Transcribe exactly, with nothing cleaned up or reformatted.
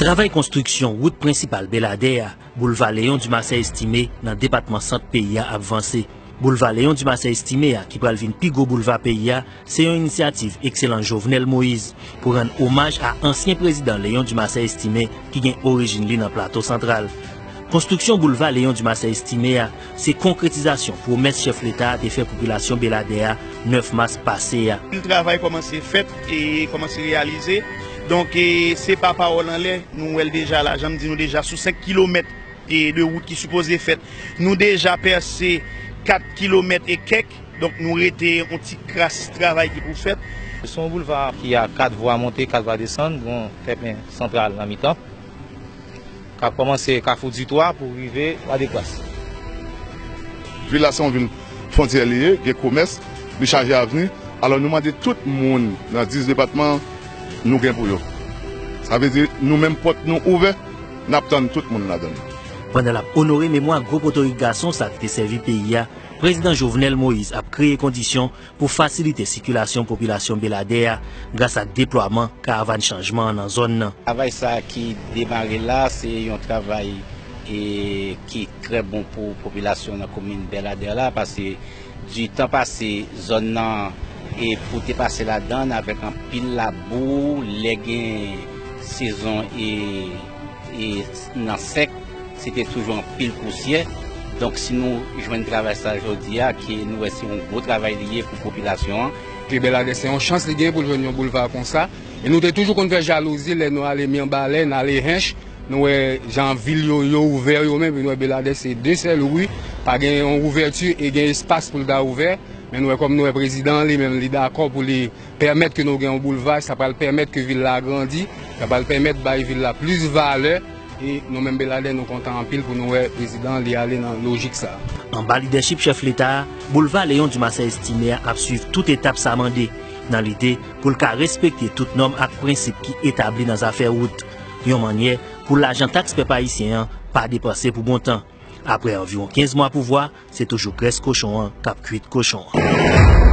Travay konstriksyon wout prensipal Beladè a, Boulva Léon Dumarsais Estimé, nan depatman Sant peyi a ap vanse. Boulva Léon Dumarsais Estimé a, ki pral vin pi gwo boulva peyi a, se yon inisyativ Ekselans Jovenel Moïse pou rann omaj a ansyen prezidan Léon Dumarsais Estimé ki gen orijin li nan Plato Santral. Konstriksyon Boulva Léon Dumarsais Estimé a, se konkretizasyon pwomès chèf Leta a te fè popilasyon Beladè a nèf mas pase a. Anpil travay kòmanse fèt e kòmanse reyalize. Donk, e, se pa pawòl anlè, nou wè l deja la, jan m di nou deja sou senk kilomèt e de wout ki sipoze fèt. Nou deja pèse kat kilomèt e kèk, donk nou rete yon ti kras travay ki pou fèt. Se yon boulva ki a kat vwa monte, kat vwa desann, gon tèpen santral nan mitan, k ap kòmanse Kafou Ditwa pou rive Wadekras. Vil la se yon vil fwontyè li ye, gen komès, li chaje avni. Alò nou mande tout moun nan dis depatman, nou gen pou yo. Sa vle di nou menm pòt nou ouvè, n ap tann tout moun ladan l. Pandan l ap onore memwa gwo potorik gason sa ki te sèvi peyi a, Prezidan Jovenel Moïse ap kreye kondisyon pou fasilite sikilasyon popilasyon Beladè a gras ak deplwaman karavàn chanjman an nan zòn nan. Travay sa a ki demare la, se yon travay, e, ki trè bon pou popilasyon nan komin Beladè la, paske di tan pase, zòn nan, e, pou te pase ladan l avèk anpil labou, lè gen sezon, e, e nan sèk, se te toujou anpil pousyè. Donk, si nou jwenn travay sa jodi a, ke nou wè se yon gwo travay li ye pou popilasyon an. Ke Beladè se yon chans li gen pou l jwenn yon boulva konsa. E nou te toujou konn fè jalouzi lè nou ale Mibalè, n ale Hench. Nou wè jan vil yo, yo ouvè yo menm, nou wè Beladè se de sèl ri, pa gen yon ouvèti e gen espas pou l ta ouvè. Men nou wè kòm nou wè prezidan an li menm, li dakò pou li pèmèt ke nou gen yon boulva, sa pral pèmèt ke vil la grandi, sa pral pèmèt bay vil la plis valè, e nou menm Beladè nou kontan anpil pou nou wè prezidan an li ale nan lojik sa a. Anba lidèchip chèf Leta a, Boulva Léon Dumarsais Estimé a ap swiv tout etap sa mande, nan lide pou l ka respekte tout nòm ak prensip ki etabli nan zafè wout, yon mannyè pou lajan taks pèp ayisyen an pa depanse pou bon tan. Apre anviwon kenz mwa pouvwa, se toujou grès kochon an k ap kwit kochon an.